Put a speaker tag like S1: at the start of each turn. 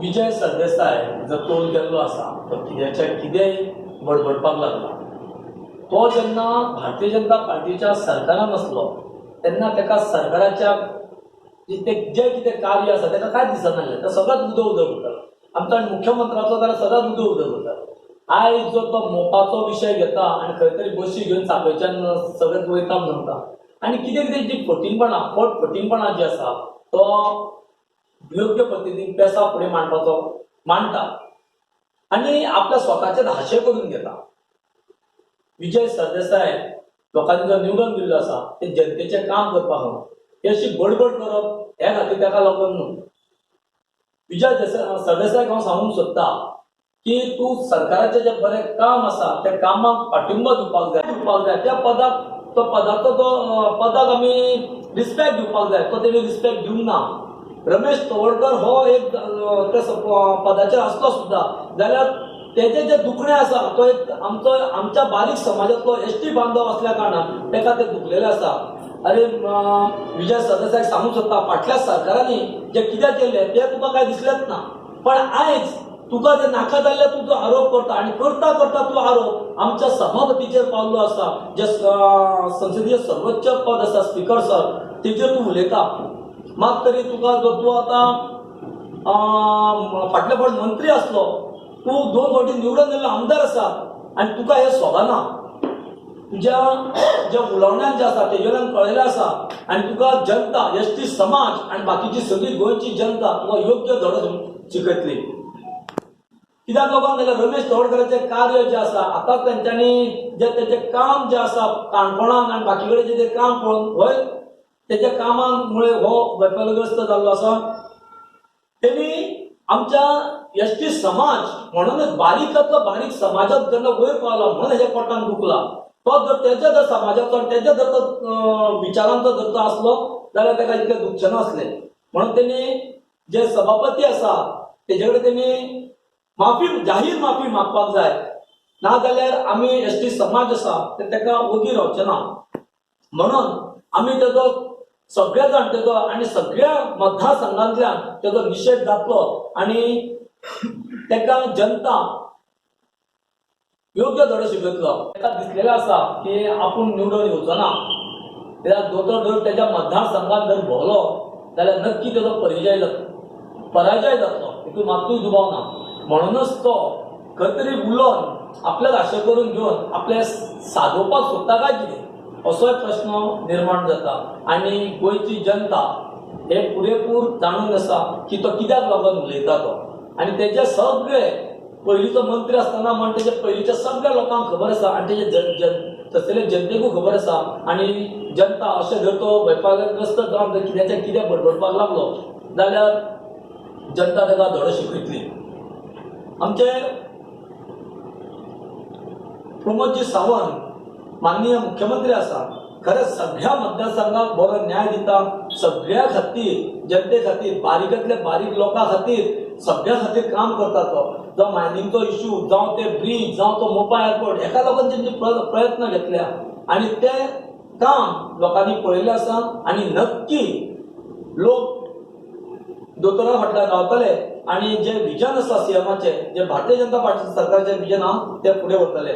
S1: विजय सरदेसाय जो तोल गेल्लो आसा तो कित्याच्या कितेंय बडबडपाक लागला. तो जेन्ना भारतीय जनता पार्टीच्या सरकारान आसलो तेन्ना ताका सरकाराच्या जें कितें कार्य आसा ताका कांयच दिसनासलें. तो सगळ्यात उदो उदो करतालो. आमच्या मुख्यमंत्र्याचो जाल्यार सदांच उदो उदो करतालो. आयज जो तो मोपाचो विशय घेता आनी खंय तरी बशी घेवन सांखळेच्यान सगळेच वयता म्हणटा आनी कितें कितें जी फटींगपणां, फट फटींगपणां जी आसा तो योग्य पद्दतीन पेसा फुडें मांडपाचो मांडटा आनी आपल्या स्वताचेर हाशे करून घेता. विजय सरदेसाय लोकांनी जो निवडून दिल्लो आसा ते जनतेचें काम करपाक न्हू, ही अशी बडबड करप हे खातीर ताका लागून न्हू. विजय सरदेसायक हांव सांगूंक सोदता की तूं सरकाराचें जें बरें काम आसा त्या कामाक पाठिंबो दिवपाक जाय, दिवपाक जाय. त्या पदाक तो पदाचो तो पदाक आमी रिस्पेक्ट दिवपाक जाय, तो तेणी रिस्पेक्ट दिवंक ना. रमेश तवडकर हो एक त्या पदाचेर आसलो सुद्दां जाल्यार तेजें जें दुखणें आसा तो एक आमचो आमच्या बारीक समाजांतलो एस टी बांधव असल्या कारणान ताका तें दुखलेलें आसा. अरे विजय सरदेसायक सांगूंक सोदता, फाटल्या सरकारांनी जें कितें केल्लें तें तुका कांय दिसलेंच ना, पण आयज तुका तें नाका जाल्ले तूं जो आरोप करता आनी करता करता तूं आरोप आमच्या सभापतीचेर पावल्लो आसा, जे संसदीय सर्वोच्च पद आसा स्पिकर सर तेजेर तूं उलयता. मात तरी तुका जो तूं आतां फाटले फावट मंत्री आसलो, तूं दोन फावटी निवडून दिल्लो आमदार आसा आनी तुका हें सोबना. तुज्या ज्या उलोवण्यान जें आसा तेजे वयल्यान कळिल्लें आसा आनी तुका जनता, एस टी समाज आनी बाकीची सगळी गोंयची जनता तुका योग्य धडो शिकयतली. कित्याक लागून जाल्यार रमेश तवडकराचें कार्य जें आसा आतां तेंच्यांनी जें तेचें काम जें आसा काणकोणान आनी बाकी कडेन जें काम पळोवन हय तेच्या कामामुळे हो वैफल्यग्रस्त जाल्लो आसा. तेणी आमच्या एस टी समाज म्हणूनच बारीकांतलो बारीक समाजात जेन्ना वयर पावला म्हणून हेच्या पोटान दुखला. तो जर तेच्या जर समाजाचो आनी तेच्या जर तो विचारांचो जर तो आसलो जाल्यार ताका इतलें दुखचें नासलें. म्हणून तेणी जे सभापती आसा तेजे कडेन तेणी माफी, जाहीर माफी मागपाक जाय, ना जाल्यार आमी एस टी समाज आसा ते ताका ओगी रावचे ना. म्हणून आमी तेजो सगळे जाण तेजो आनी सगळ्या मतदारसंघांतल्यान तेजो निशेध जातलो आनी ताका जनता योग्य धडो शिकयतलो. ताका दिसलेलें आसा की आपूण निवडून येवचो ना, कित्याक दोतोर जर तेच्या मतदारसंघात जर भोंवलो जाल्यार नक्की तेजो परिजय जातलो, पराजय जातलो, हितून मात्तूय दुबाव ना. म्हणूनच तो खंय तरी उलोवन आपल्याक आशे करून घेवन आपलें सादोवपाक सोदता काय कितें असोय प्रश्न निर्माण जाता. आनी गोंयची जनता हे पुरेपूर जाणून आसा की तो कित्याक लागून उलयता तो, आनी तेजे सगळे पयलींचो मंत्री आसतना म्हण तेजे पयलींच्या सगळ्या लोकांक खबर आसा आनी तेजे तसले जनतेकूय खबर आसा. आनी जनता अशें जर तो वेपारग्रस्त जावन जर कित्याचें कितें बडबडपाक लागलो जाल्यार जनता ताका धडो शिकयतली. आमचे प्रमोदजी सावंत माननीय मुख्यमंत्री आसा, खरेंच सगळ्या मतदारसंघाक बरो न्याय दिता, सगळ्या खातीर, जनते खातीर, बारीकांतल्या बारीक लोकां खातीर, सगळ्या खातीर काम करता तो. जावं मायनिंगचो इश्यू, जावं ते ब्रीज, जावं तो मोपा एअरपोर्ट, हेका लागून तेंचे प्रयत्न घेतल्या आनी ते काम लोकांनी पळयलें आसा. आनी नक्की लोक दोतोरा फाटल्यान रावतले आनी जे विजन आसा सीएमाचें, जे भारतीय जनता पार्टी सरकारचें विजन आहा तें फुडें व्हरतले.